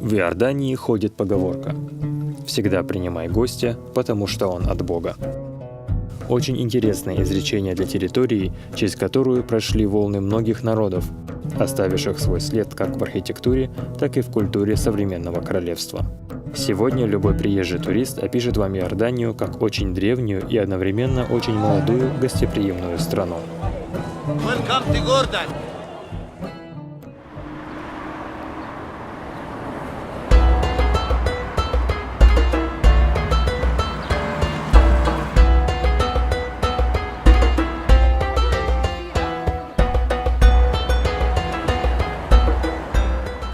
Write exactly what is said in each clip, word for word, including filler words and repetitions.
В Иордании ходит поговорка: «Всегда принимай гостя, потому что он от Бога». Очень интересное изречение для территории, через которую прошли волны многих народов, оставивших свой след как в архитектуре, так и в культуре современного королевства. Сегодня любой приезжий турист опишет вам Иорданию как очень древнюю и одновременно очень молодую гостеприимную страну. Welcome to Jordan.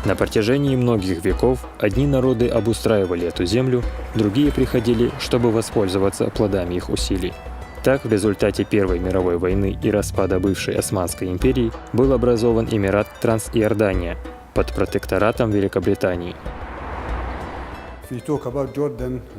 На протяжении многих веков одни народы обустраивали эту землю, другие приходили, чтобы воспользоваться плодами их усилий. Так, в результате Первой мировой войны и распада бывшей Османской империи был образован Эмират Трансиордания под протекторатом Великобритании.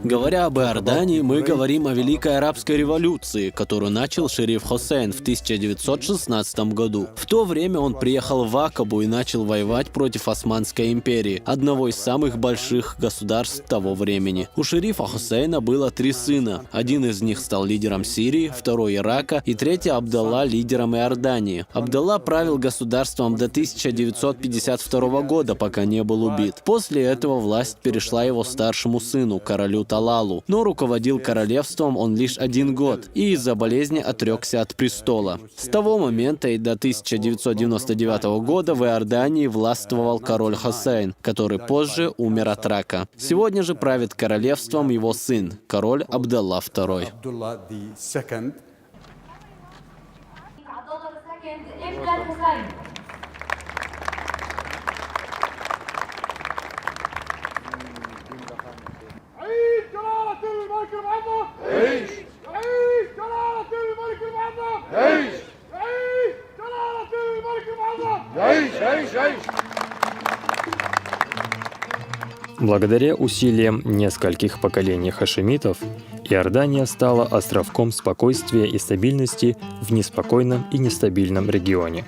Говоря об Иордании, мы говорим о Великой Арабской революции, которую начал шериф Хусейн в тысяча девятьсот шестнадцатом году. В то время он приехал в Акабу и начал воевать против Османской империи, одного из самых больших государств того времени. У шерифа Хусейна было три сына. Один из них стал лидером Сирии, второй Ирака и третий Абдалла лидером Иордании. Абдалла правил государством до тысяча девятьсот пятьдесят второго года, пока не был убит. После этого власть перешла его старшему сыну, королю Талалу, но руководил королевством он лишь один год и из-за болезни отрекся от престола. С того момента и до тысяча девятьсот девяносто девятого года в Иордании властвовал король Хусейн, который позже умер от рака. Сегодня же правит королевством его сын, король Абдалла второй. Благодаря усилиям нескольких поколений хашемитов, Иордания стала островком спокойствия и стабильности в неспокойном и нестабильном регионе.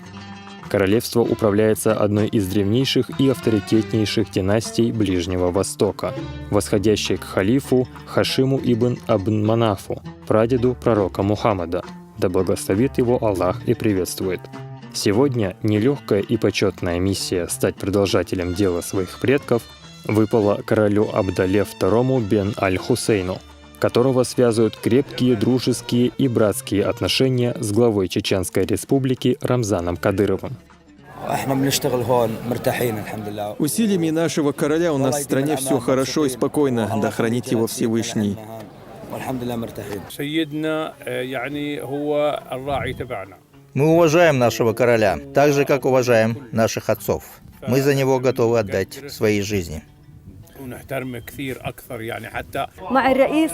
Королевство управляется одной из древнейших и авторитетнейших династий Ближнего Востока, восходящей к халифу Хашиму ибн Абд Манафу, прадеду пророка Мухаммада, да благословит его Аллах и приветствует. Сегодня нелегкая и почетная миссия стать продолжателем дела своих предков выпала королю Абдалле второму бен Аль-Хусейну, которого связывают крепкие дружеские и братские отношения с главой Чеченской Республики Рамзаном Кадыровым. Усилиями нашего короля у нас в стране все хорошо и спокойно, да хранит его Всевышний. سيدنا يعني هو الراعي تبعنا. Мы уважаем нашего короля, так же, как уважаем наших отцов. Мы за него готовы отдать свои жизни. ونحترمه كثير اكثر يعني حتى مع الرئيس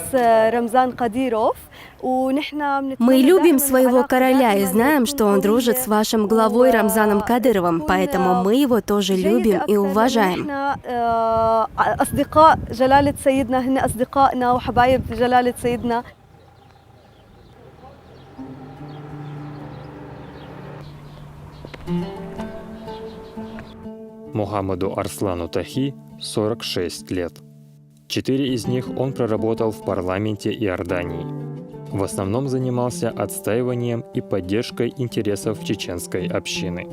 رمزان قديروف. Мы любим своего короля и знаем, что он дружит с вашим главой Рамзаном Кадыровым, поэтому мы его тоже любим и уважаем. أصدقاء جلالة سيدنا هن أصدقائنا وحبايب جلالة سيدنا. Мухаммаду Арслану Тахи сорок шесть лет. Четыре из них он проработал в парламенте Иордании. В основном занимался отстаиванием и поддержкой интересов чеченской общины.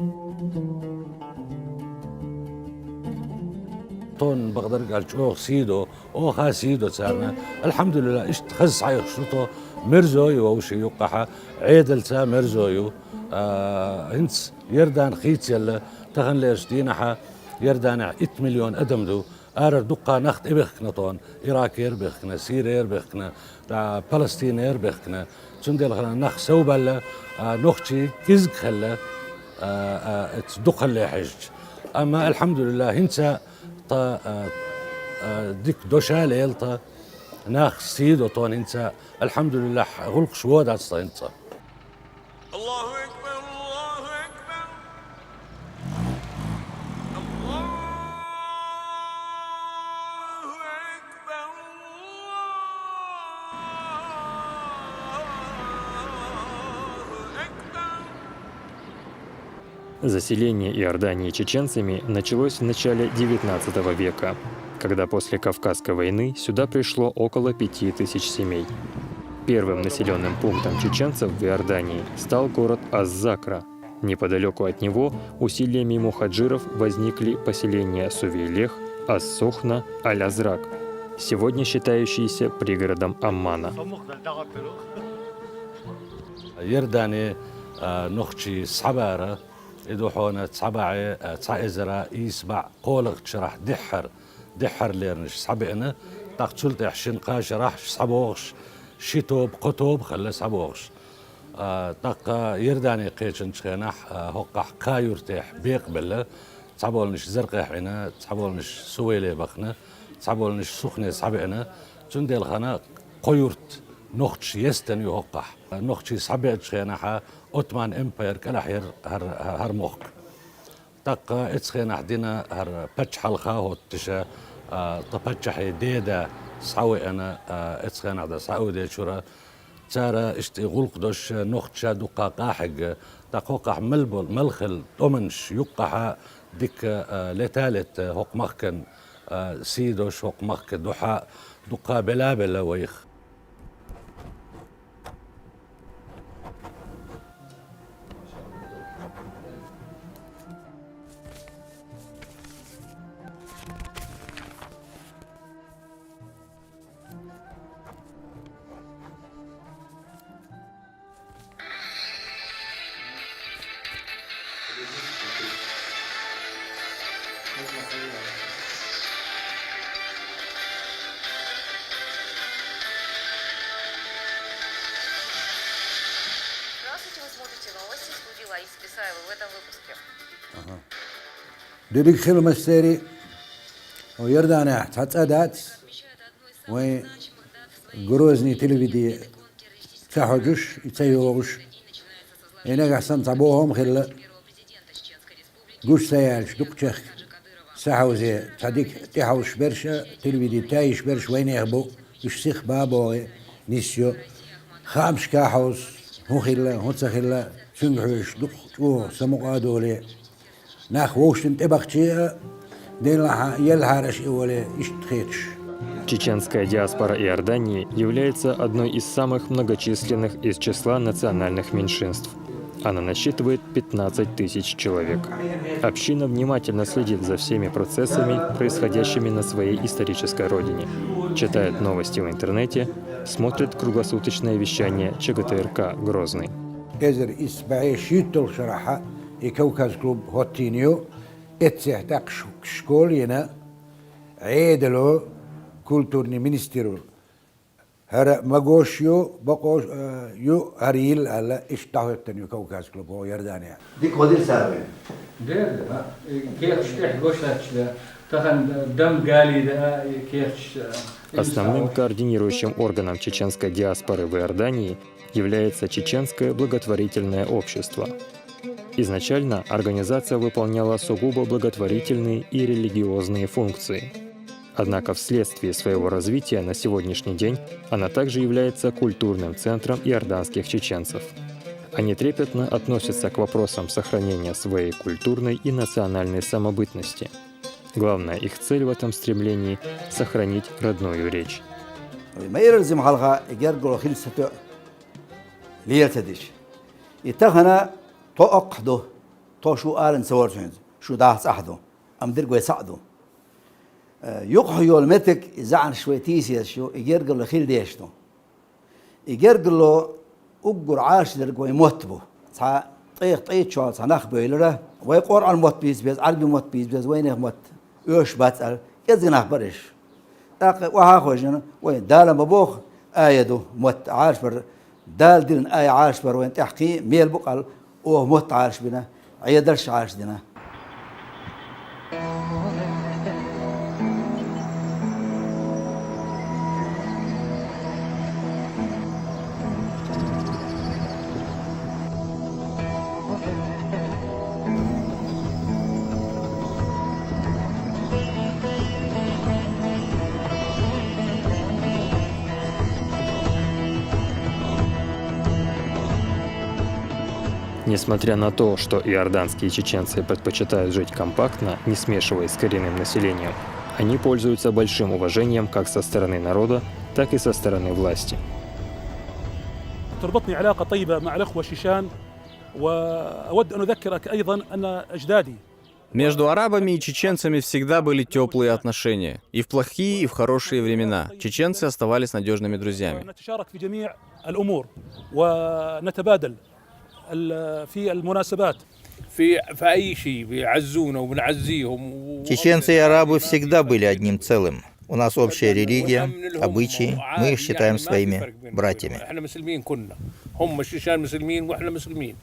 Тон бакъдар галч ох сийдо, оха сийдо царна. Алхамдулиллах, ишт хаз сайх шуто, мерзо ю вовши юкъаха, Ӏедалца мерзо ю. ХӀинц Иордан хийцелла, тахан леш дийнахьа Иорданехь итт миллион адам ду. Арар дуккха нах тӀебехкна тхона, Иракера бехкна, Сирера бехкна, Палестинера бехкна. Цундела хана нах совбаьлла, нохчий кӀезиг хилла, эц дукхалле хьежча. Амма, алхьамдулиллахӀ, хӀинца тха Э, дика дош лелаш тха, нах сий до тхона хӀинца, алхьамдулиллахӀ, гӀулакхаш водац тха хӀинца. الله أكبر، الله أكبر، الله أكبر، الله أكبر. Заселение Иордании чеченцами началось в начале девятнадцатого века, когда после Кавказской войны сюда пришло около пяти тысяч семей. Первым населенным пунктом чеченцев в Иордании стал город Аз-Закра. Неподалеку от него усилиями мухаджиров возникли поселения Сувейлех, Ас-Сухна, Аль-Азрак, сегодня считающиеся пригородом Аммана. Иордане, а, нохчий схьабар, и ду хьона цхьа бӀаь, а, цхьа эзар ийс бӀаь кхоалагӀча шерашка дехьара, дехьара лернаш схьабеана, тӀаккха цул тӀехьа шин-кхаа шераш схьабогӀуш, ши тоба, кхо тоба хилла схьабогӀуш. А, тӀаккха Иордане кхаьчача хенахь, а, хӀокхахь кхаа юртехь бекъабелла, цхьаболнаш Заркъехь Ӏийна, цхьаболнаш Сувейле бахна, цхьаболнаш Сухне схьабеана, цундела хӀанз кхо юрт нохчаша естина ю хӀокхахь. Нохчий схьабеача хенахь Отман импери кӀалхьара хӀара, хӀара мохк. ТӀаккха эцу хенахь дина хӀара паччахьалкхе хӀотташ, а, тха паччахьа деда схьавеана, а, эцу хенахь да Саудечура. Цара иштта и гӀулакх дош нохчаша дукха къахьегна, тӀаккха хӀокхахь мел бол-, мел хилла тӀемаш юккъехь дика, а, лета-летта хӀокху махкан, а, сий дош, хӀокху махка духьа дукха бела-белла вайх. Здравствуйте, вы смотрите новости, в студии Лариса Писаева. В этом выпуске. Ага. Дерриг хила массеран, хӀокху Иорданехь цхьа цӀа дац, вайн Грозный телевидени ца хьожуш, и ца йогӀуш. И нагахь санна цхьа бохам хилла. Гуш ца яьлча, дукхачех сахьовзе цхьа дика тӀехьовсуш берш а, телевидени тайиш берш а вайнех бу, уьш сиха бан богӀий нисйо. Хаамашка хьовса, хӀун хилла, хӀун ца хилла, цуьнга хьоьжуш дукха чӀогӀа самукъа а долий. Нах вовшашна тӀебахчий а, делахь а, елхьара аша и волий, иштта хеташ. Чеченская диаспора Иордании является одной из самых многочисленных из числа национальных меньшинств. Она насчитывает пятнадцать тысяч человек. Община внимательно следит за всеми процессами, происходящими на своей исторической родине, читает новости в интернете, смотрит круглосуточное вещание Ч Г Т Р К «Грозный». Эзар ийс бӀе шийтталгӀа шарахь и Кавказ клуб хӀоттийна ю, эццехь тӀаккха ш-, школа йина, Ӏедало, культурный министерство. ХӀара магош ю, бакъош, э, ю, хӀара йилла аьлла, иштта дӀахӀоьттина ю Кавказ клуб хӀокху Иорданехь. Дика гӀо дира цара вайна. Дера, а, и кехаташ тӀехь гуш лаьтташ да, тахана дам гали да, а, и кехаташ, а, Основным координирующим органом чеченской диаспоры в Иордании является Чеченское благотворительное общество. Изначально организация выполняла сугубо благотворительные и религиозные функции. Однако вследствие своего развития на сегодняшний день она также является культурным центром иорданских чеченцев. Они трепетно относятся к вопросам сохранения своей культурной и национальной самобытности. Главная их цель в этом стремлении — сохранить родную речь. Ма эралзима хьалха и гергарло хила сатоьа лела ца дича. И тахана тхо оккхахь ду, тхо шу алан ца вар цуьнца, шу даха цӀахь ду, амма дерг вай цхьаъ ду. Э, юкъахь йолу меттиг и заьӀанаш вай тийсаеш ю, и гергарло хила дезаш ду. И гергарло уггар Ӏалашдерг вайн мотт бу. Цхьа ткъех ткъе чохь цхьа нах бевлира, вай Къуръан мотт бийца беза, Ӏарби мотт бийца беза, вайнех мотт оьшуш бац аьлла, кӀезиг нах бара уьш. ТӀаккха охьа а хевшина, вай Дала ма боху, ая ду мотт Ӏалашбар, Дала диллина ая Ӏалашбар вайна тӀехь кхин а мел бу къал, оха мотт Ӏалашбина, Ӏедалш Ӏалашдина. Несмотря на то, что иорданские чеченцы предпочитают жить компактно, не смешиваясь с коренным населением, они пользуются большим уважением как со стороны народа, так и со стороны власти. تربطني علاقة طيبة مع الأخوة الشيشان، وأود أن أذكرك أيضا أن أجدادي Между арабами и чеченцами всегда были теплые отношения. И в плохие, и в хорошие времена. Чеченцы оставались надежными друзьями. نتشارك في جميع الأمور ونتبادل ال- في المناسبات. في في اي شيء بيعزونا وبنعزيهم و- Чеченцы и арабы всегда были одним целым. У нас общая религия, обычаи, мы их считаем своими братьями. احنا مسلمين كلنا. هم الشيشان مسلمين واحنا مسلمين.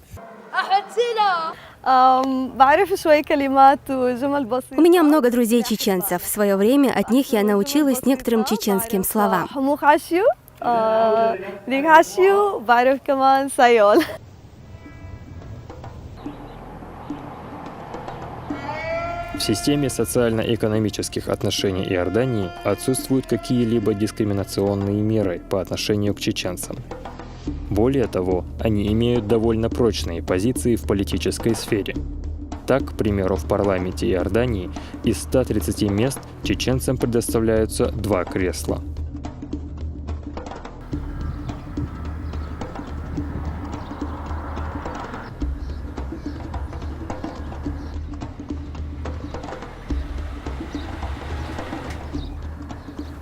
أحب سيلا. أم، بعرف شوي كلمات وجمل بسيطة. У меня много друзей чеченцев. В свое время от них я научилась некоторым чеченским словам. حموخ عشيو. آه، ريك عشيو. بعرف كمان سيول. В системе социально-экономических отношений Иордании отсутствуют какие-либо дискриминационные меры по отношению к чеченцам. Более того, они имеют довольно прочные позиции в политической сфере. Так, к примеру, в парламенте Иордании из ста тридцати мест чеченцам предоставляются два кресла.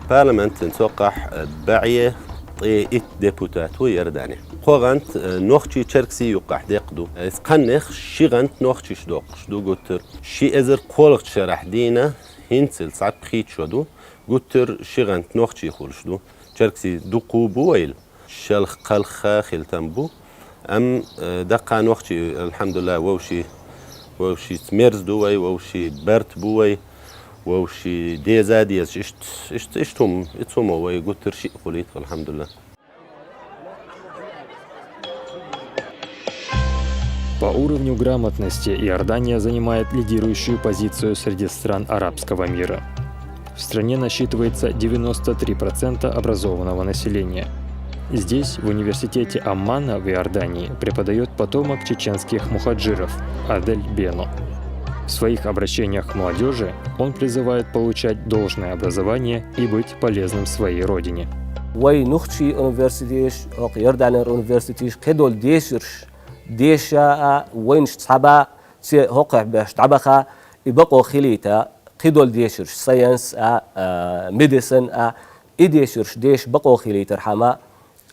Парламентин цо къахь бӀе ткъе итт депутат ву Иордане. Кхо гӀанд нохчий, черксий юкъахь декъ ду. Из кханнех ши гӀанд нохчийш доккхуш ду гуттар. Ши эзар кхоалгӀачу шарахь дийна хӀинццалц цхьа пхийтта шо ду. Гуттар ши гӀанд нохчий хуьлуш ду. Черксий дукха бу вайла. Шалха-кхалха хила там бу. Амма даккха нохчий, алхьамдулиллахӀ, вовший, вовшийца мерза ду вай, вовший барт бу вай, вовший деза дезаш, иштта, иштта, иштта хӀума, ица хӀума вай гуттар шиъ хуьлуьйту, алхьамдулиллахӀ. По уровню грамотности Иордания занимает лидирующую позицию среди стран арабского мира. В стране насчитывается девяносто три процента образованного населения. Здесь, в университете Аммана в Иордании, преподает потомок чеченских мухаджиров Адель Бено. В своих обращениях к молодежи он призывает получать должное образование и быть полезным своей родине. Вай нохчий университеташ, хӀокху Иорданера университеташ кхидолу дешарш, деша а, вайнаш цхьаба, церан хӀокхуьнах беш дӀабаха, и бакъо хилийта, кхидолу дешарш, science а, а, medicine а, и дешарш деша бакъо хилийтархьама,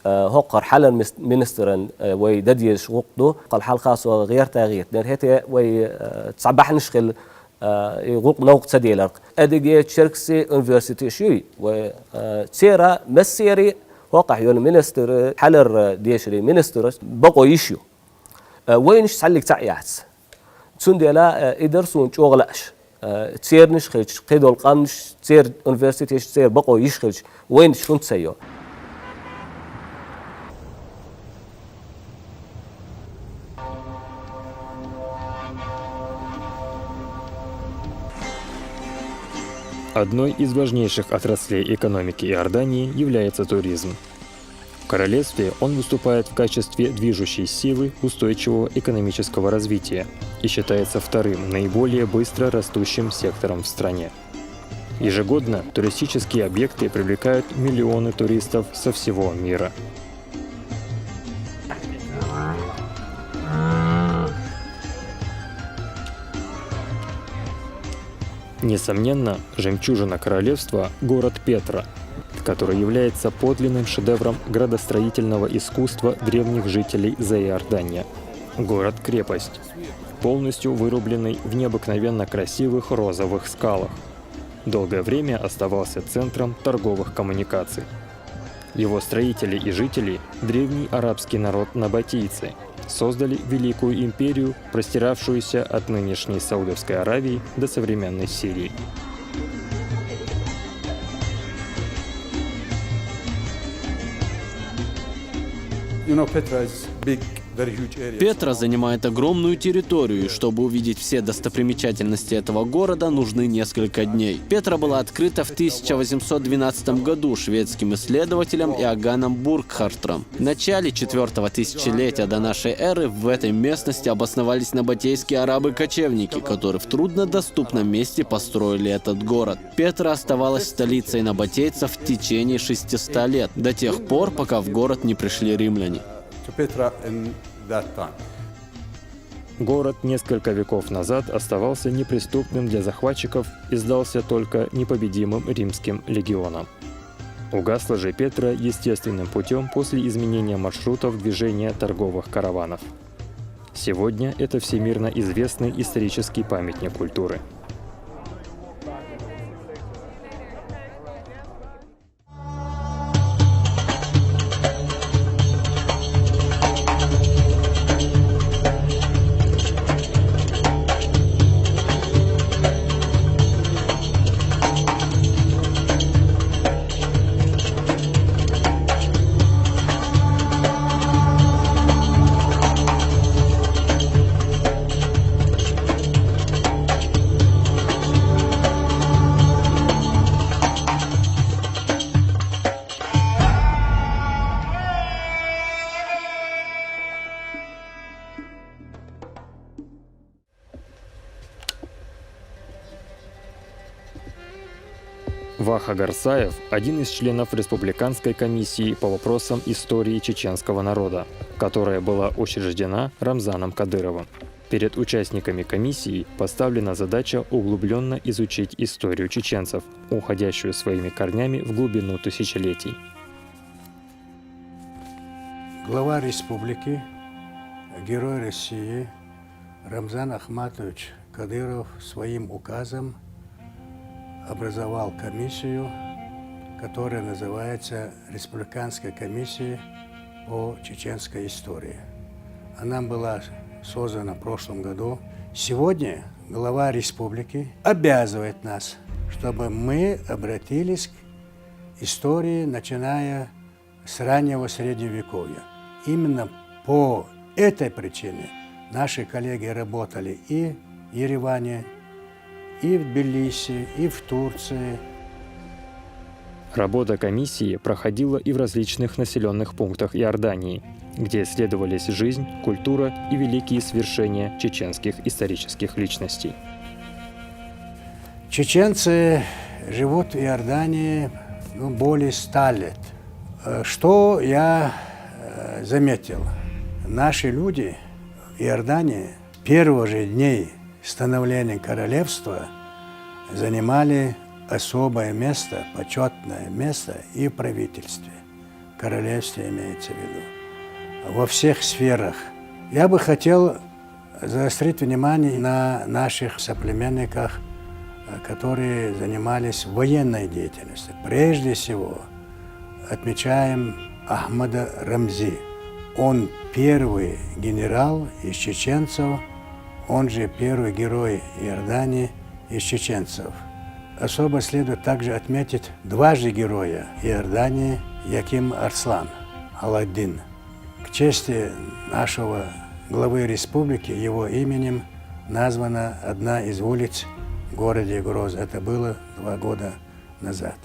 а, хӀокхара хьалар мис-, министран, а, вай дан дезаш гӀуллакх ду. Кхалла хьалха со гӀерта гӀетанера, хӀетте вай, а, цхьа бахьанаш хилла, а, и гӀуллакх новкъа ца деларх. Адыги, черкси университеташ юй, вай, а, церан массеран, хӀокхахь йолу министр, хьалар дешарийн министр бакъо йиш ю. А, вайнаш цхьаллиг цхьаъ яц. Цундела, а, и дара суна чӀогӀа лааш. А, цернаш хилча, кхидолу къаьмнаш, церан университеташ, церан бакъо йиш хилча, вайнаш хӀунда ца йо? Одной из важнейших отраслей экономики Иордании является туризм. В королевстве он выступает в качестве движущей силы устойчивого экономического развития и считается вторым наиболее быстро растущим сектором в стране. Ежегодно туристические объекты привлекают миллионы туристов со всего мира. Несомненно, жемчужина королевства — город Петра, который является подлинным шедевром градостроительного искусства древних жителей Заиордания. Город-крепость, полностью вырубленный в необыкновенно красивых розовых скалах, долгое время оставался центром торговых коммуникаций. Его строители и жители, древний арабский народ набатийцы, создали великую империю, простиравшуюся от нынешней Саудовской Аравии до современной Сирии. You know, Petra is big Петра занимает огромную территорию, и чтобы увидеть все достопримечательности этого города, нужны несколько дней. Петра была открыта в тысяча восемьсот двенадцатом году шведским исследователем Иоганном Буркхартром. В начале четвёртого тысячелетия до нашей эры в этой местности обосновались набатейские арабы-кочевники, которые в труднодоступном месте построили этот город. Петра оставалась столицей набатейцев в течение шестисот лет, до тех пор, пока в город не пришли римляне. To Petra in that time. Город несколько веков назад оставался неприступным для захватчиков и сдался только непобедимым римским легионам. Угасла же Петра естественным путем после изменения маршрутов движения торговых караванов. Сегодня это всемирно известный исторический памятник культуры. Ваха Гарсаев — один из членов Республиканской комиссии по вопросам истории чеченского народа, которая была учреждена Рамзаном Кадыровым. Перед участниками комиссии поставлена задача углубленно изучить историю чеченцев, уходящую своими корнями в глубину тысячелетий. Глава республики, Герой России Рамзан Ахматович Кадыров своим указом образовал комиссию, которая называется Республиканская комиссия по чеченской истории. Она была создана в прошлом году. Сегодня глава республики обязывает нас, чтобы мы обратились к истории, начиная с раннего средневековья. Именно по этой причине наши коллеги работали и в Ереване, и в Тбилиси, и в Турции. Работа комиссии проходила и в различных населенных пунктах Иордании, где исследовались жизнь, культура и великие свершения чеченских исторических личностей. Чеченцы живут в Иордании, ну, более ста лет. Э, Что я э, заметил? Наши люди в Иордании первых же дней становления королевства занимали особое место, почетное место и в правительстве. В королевстве имеется в виду. Во всех сферах. Я бы хотел заострить внимание на наших соплеменниках, э, которые занимались военной деятельностью. Прежде всего, отмечаем Ахмада Рамзи. Он первый генерал из чеченцев, он же первый герой Иордании из чеченцев. Особо следует также отметить дважды героя Иордании Яким Арслан Аладдин. К чести нашего главы республики его именем названа одна из улиц в городе Гроз. Это было два года назад.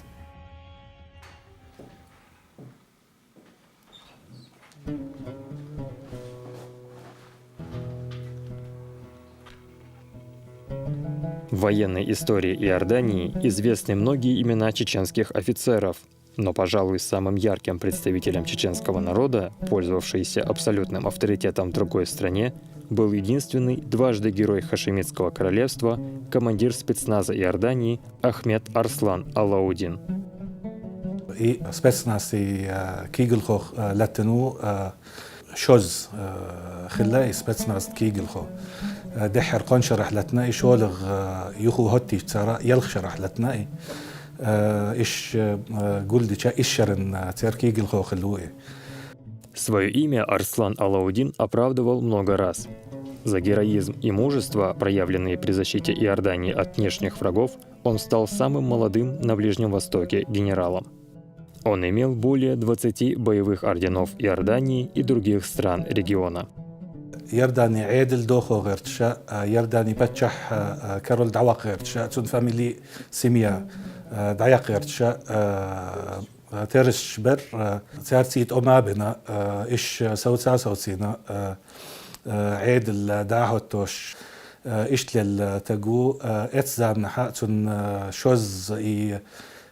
В военной истории Иордании известны многие имена чеченских офицеров, но, пожалуй, самым ярким представителем чеченского народа, пользовавшийся абсолютным авторитетом в другой стране, был единственный дважды герой Хашемитского королевства, командир спецназа Иордании Ахмед Арслан Алаудин. И спецназ и э, киглхох э, латину э, шоз э, хилла и спецназ киглхо. Э, Дехер коншарах латна и шолых э, юху хотти цара елх шарах латна и э, иш э, гульдича ишерен э, цер киглхо хиллуи. Свое имя Арслан Алаудин оправдывал много раз. За героизм и мужество, проявленные при защите Иордании от внешних врагов, он стал самым молодым на Ближнем Востоке генералом. Он имел более двадцати боевых орденов Иордании и других стран региона. Иордани Ӏедал дохо гӀерташа, а, Иордани паччахь, а, а, Карол дӀаваккха гӀерташа, цун фамили, семья, а, дӀаяккха гӀерташа, а, а, террорисча бер, а, царций тӀома бина, а, иш совца-совцина, а, а, Ӏедал дӀахьоттош, а, иштта лел таг ву, а, эцу заманахьа цун, а, шозза и,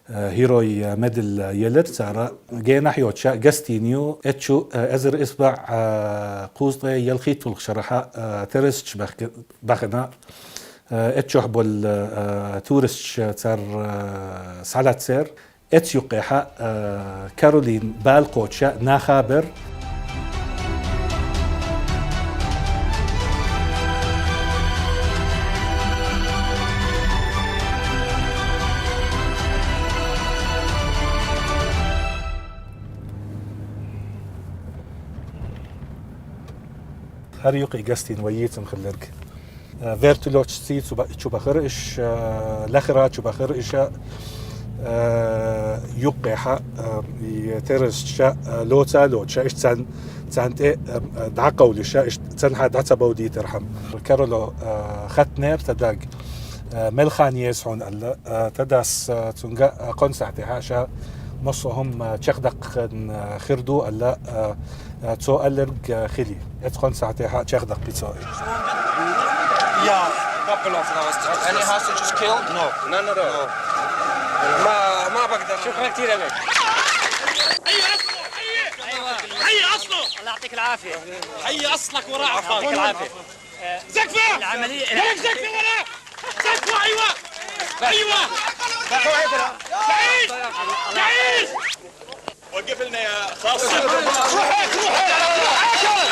а, герой медаль елира цара. Генахь йоцуша гостиная ю, эцу, а, эзар исбаӀ, а, кхузткъе ялхитталгӀа шарахьа, а, террорисча бахки-, бахана. А, эццохь болу, а, туристаш цара, а, схьалаьццера. Эцу юккъехьа, а, Каролин бала кхочуша наха бер. ХӀара юккъе гостиная вай йийцина хилларг. Э, вертолёташций цу ба-, чу бахара иш, э, лахара чу бахара иша, э, юккъехьа, э, и террорисча, э, лоца а лоцуша, иш цан-, цан тӀе, э, э, дӀакъовлиша, иш цанхьа дӀа ца бовдийтархьама. Кароло, э, хаттанера тӀадаг, э, мел хан еза хьуна аьлла, э, тӀадас, э, цунга, э, кхунна сахьтехьа ша массо а хӀума чекхдаккха, э, хир ду аьлла, э, Э, цо аьлларг, э, хили. Эцу кхунна сахьтехьа чекхдаккхи цо. Yeah, couple of us. Any hostages killed? No. None at all. ما ما بقدر. شكرا كثير لك. حي اصله. حي اصله. الله يعطيك العافيه. حي اصلك وراء. الله يعطيك العافيه. زكفه. العمليه. ليش زكفه ولا؟ زكفه. ايوه. ايوه. تعيش. تعيش. وقف لنا يا خاص. روح هيك، روح هيك، روح هيك.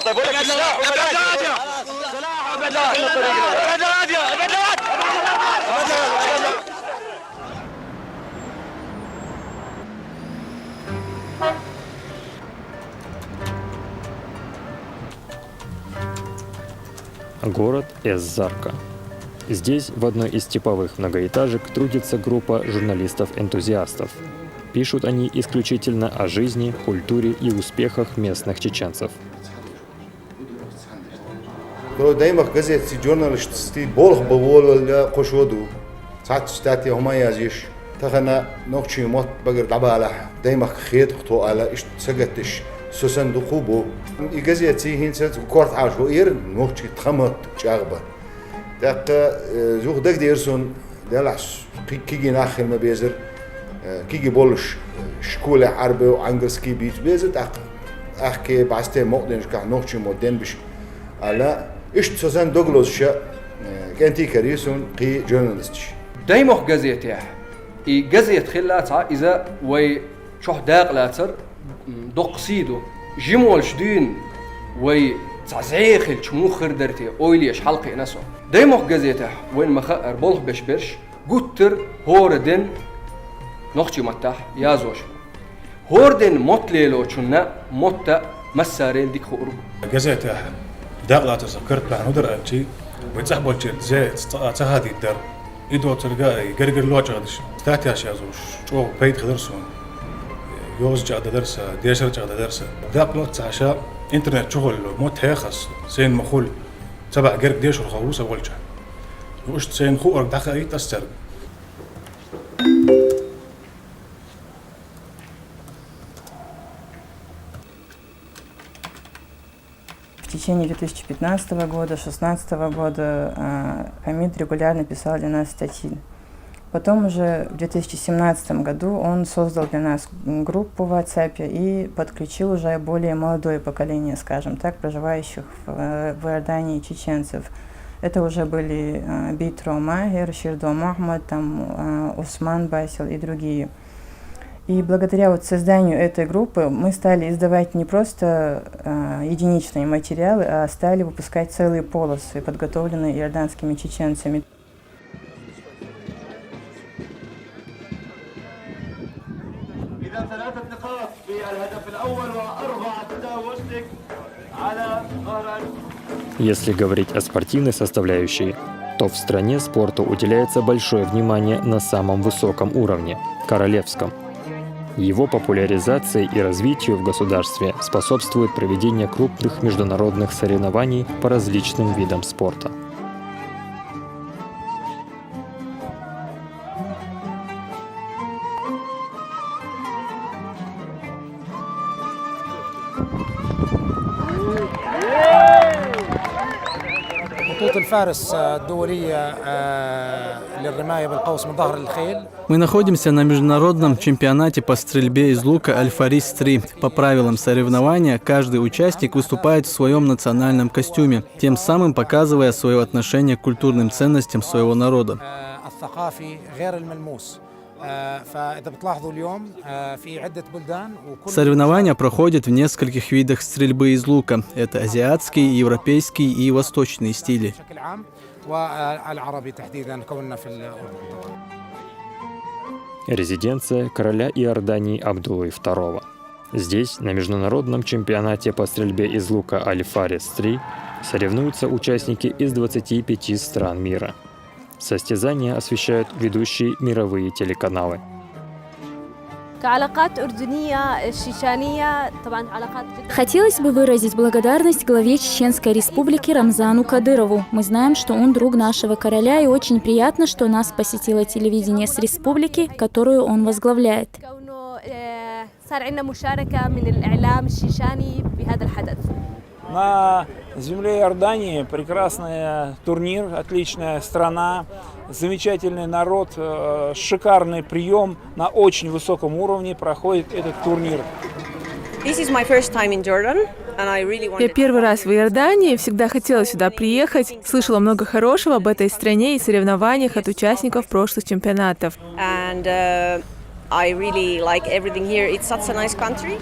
طيب، ولك السلاح وبلاش. ابعد هادي. ابعد هادي. ابعد هادي. Город Эс-Зарка. Здесь, в одной из типовых многоэтажек, трудится группа журналистов-энтузиастов. Пишут они исключительно о жизни, культуре и успехах местных чеченцев. Кху «Даймах» газетаций журналистаций болх бан волалла кхо шо ду. Цхьацца статья хӀума а язйеш, тахана нохчийн мотт багара дӀабалахь, «Даймахка» хеташ тхо аьлла, иштта сагатдеш со санна дукха бу. И газетаций хӀинца корта Ӏаш ваийра нохчийн тхан мотт чӀагӀбан. ТӀаккха, э, юха дагадеара суна, делахь с-, кхи-, кегий нах хила ма безара, э, кегий болуш, э, школехь Ӏарбой, Ӏангелский бийца беза, тӀаккха аьхке, бӀаьсте мукъа динашкахь нохчийн мотт денбеш аьлла, иштта со санна дог лозуш, э, кӀентий карий суна кхий журналисташ. «Даймах» газетехь, и газета хилла цхьа, иза вай чохь дакъа лацар, м, доккха сий ду. Жима волуш дуьйна вай цхьа зӀе хилча муха хир дара те, ойла еш хьалакхиъна со. «Даймах» газетехь вайна ма-хаъара болх беш берш гуттара хӀора ден нохчийн маттахь язъеш. ХӀора ден мотт лелочунна мотт массарел дика хуур бу. Газетехь дакъа лацар сан карт бахьана хӀун дара аьлча, вай цӀахь болчеран зӀе цкъа а ца хадийта дара. И доцург а и гергарло чӀагӀдеш, статьяш язъеш, чӀогӀа пайда хилира суна. Йоза чӀагӀдадара сан, дешар чӀагӀдадара сан. Дакъа лоццахь ша интернет чухула мотт хьеха ас, сайна ма хуьлу, цхьа бӀе герга дешархо ву сан волчохь. Ну, иштта сайна хуург дӀахаийта ас цаьрга. В течение две тысячи пятнадцатого года, шестнадцатого года, а, Хамид регулярно писал для нас статьи. Потом уже в две тысячи семнадцатом году он создал для нас, м, группу в WhatsApp и подключил уже более молодое поколение, скажем так, проживающих в, э, в Иордании чеченцев. Это уже были, э, Битро Магер, Ширдо Мухаммад, там, э, Усман Басил и другие. И благодаря вот созданию этой группы мы стали издавать не просто, э, единичные материалы, а стали выпускать целые полосы, подготовленные иорданскими чеченцами. إذا ثلاثة نقاط في الهدف الأول وأربعة تساوي وشتك على ظهر Если говорить о спортивной составляющей, то в стране спорту уделяется большое внимание на самом высоком уровне – королевском. Его популяризации и развитию в государстве способствует проведение крупных международных соревнований по различным видам спорта. بطولة الفارس الدولية للرماية بالقوس من ظهر الخيل. Мы находимся на международном чемпионате по стрельбе из лука «Аль-Фарис три». По правилам соревнования, каждый участник выступает в своем национальном костюме, тем самым показывая свое отношение к культурным ценностям своего народа. الثقافي غير الملموس. فإذا بتلاحظوا اليوم في عدة بلدان وكل Соревнования проходят в нескольких видах стрельбы из лука. Это азиатский, европейский и восточные стили. بشكل عام والعربي تحديدا كوننا في الأردن. Резиденция короля Иордании Абдуллы второго. Здесь, на международном чемпионате по стрельбе из лука «Аль-Фарис три», соревнуются участники из двадцати пяти стран мира. Состязания освещают ведущие мировые телеканалы. كعلاقات أردنية شيشانية طبعا علاقات جدا Хотелось бы выразить благодарность главе Чеченской Республики Рамзану Кадырову. Мы знаем, что он друг нашего короля, и очень приятно, что нас посетило телевидение с республики, которую он возглавляет. كونه آه، صار عندنا مشاركة من الإعلام الشيشاني بهذا الحدث. На земле Иордании прекрасный турнир, отличная страна, замечательный народ, э, шикарный прием на очень высоком уровне проходит этот турнир. This is my first time in Jordan, and I really Я wanted первый раз в Иордании, всегда хотела сюда приехать, слышала много хорошего об этой стране и соревнованиях от участников прошлых чемпионатов. And uh, I really like everything here. It's such a nice country.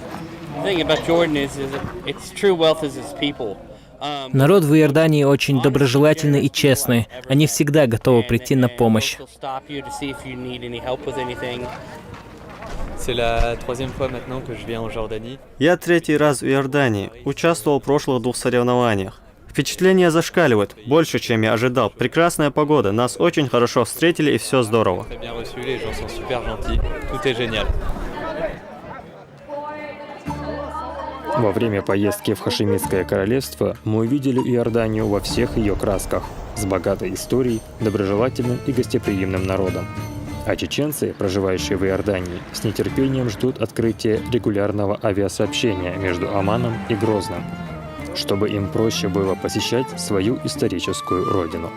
The thing about Jordan is, is it, its true wealth is its people. Um, Народ в Иордании очень доброжелательный и честный. Они всегда готовы прийти на помощь. They'll stop you to see if you need any help with anything. C'est la troisième fois maintenant que je viens en Jordanie. Я третий раз в Иордании, участвовал в прошлых двух соревнованиях. Впечатления зашкаливают, больше, чем я ожидал. Прекрасная погода, нас очень хорошо встретили и все здорово. Très bien reçu, les gens sont super gentils, tout est génial. Во время поездки в Хашемитское королевство мы увидели Иорданию во всех ее красках, с богатой историей, доброжелательным и гостеприимным народом. А чеченцы, проживающие в Иордании, с нетерпением ждут открытия регулярного авиасообщения между Амманом и Грозным, чтобы им проще было посещать свою историческую родину.